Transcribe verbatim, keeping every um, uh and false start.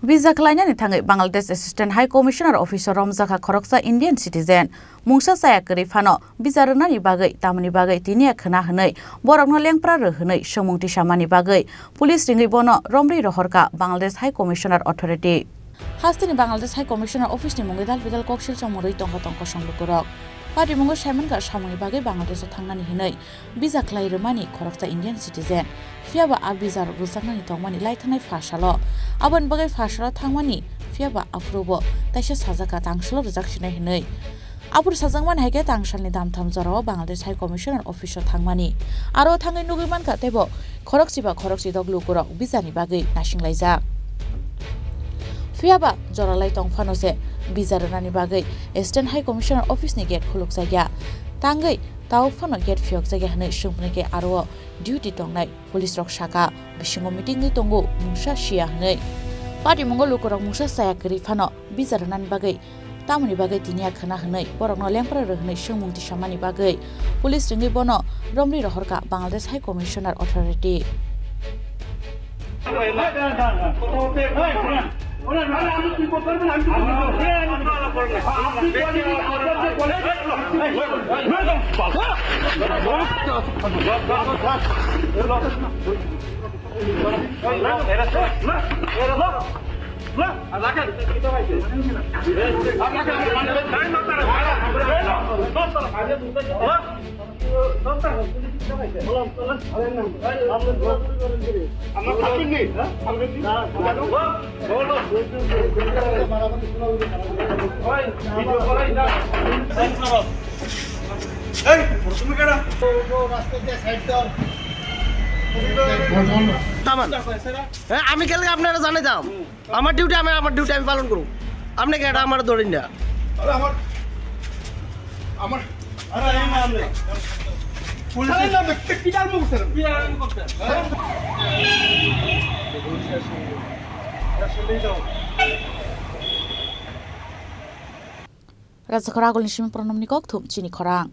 Visa khlainani thangwi Bangladesh Assistant High Commissioner Office o romjakha khoroksa Indian citizen. Mungsa chaya kwrwi phano visa rwnani bagwi tamoni bagwi tiniya khwna hwnwi borokno lengpra rw hwnwi swngmung tisamani bagwi police ringwi bono romri rohorkha Bangladesh High Commissioner Authority. Hasteni Bangladesh High Commissioner Office ni mungwi dal bidal koksil chongmung rwi tongkha tong kosong lukurok. Patimungo saimankha samungni bagwi Bangladesh o thangnani hwnwi visa khlai rwmani khoroksa Indian citizen. Phiyaba a visa rok rwjaknani tongmani lai thangnai pha salo. Aboni bagwi pha salo thangmani phiyaba aphuru bo taisa sajak kha tangsalo rwjak sinai hwnwi. Aphuru sajakmani hai khe tangsalni damtham jorao Bangladesh High Commissioner Office o thangmani. Aro thangwi nugwi mankha teibo khorokchiba khorokchidok lukurok visa ni bagwi naisinglaijak. Phiyaba joralai tong phano se visa rwnani bagwi Assistant High Commissioner Office ni gate khulukjakya. Tangwi tao phano gate phiyokjakya hwnwi swngphwnwi khe aro o duty tongnai police rok sakha, bisingo meeting wi tongo mungsa siya hwnwi. Patimungo lukurok mungsa chaya kwrwi phano visa rwnani bagwi tamoni bagwi tiniya khwna hwnwi borokno lengpra rw hwnwi swngmung tisamani bagwi police ringwi bono romri rohorkha Bangladesh High Commissioner Authority. থামান। হ্যাঁ, আমি গেলে আপনারা জানাইতাম। আমার ডিউটি, আমি আমার ডিউটি আমি পালন করব। আপনি কি এটা আমার ধরেন না? আরে আমার, আমার, আরে এই না আপনি। পুলিশ আরে না, ব্যক্তি কি জানবো স্যার? কি আইন করতে? হ্যাঁ? Rajakhor agulni simi pronomni kok thum chini khorang.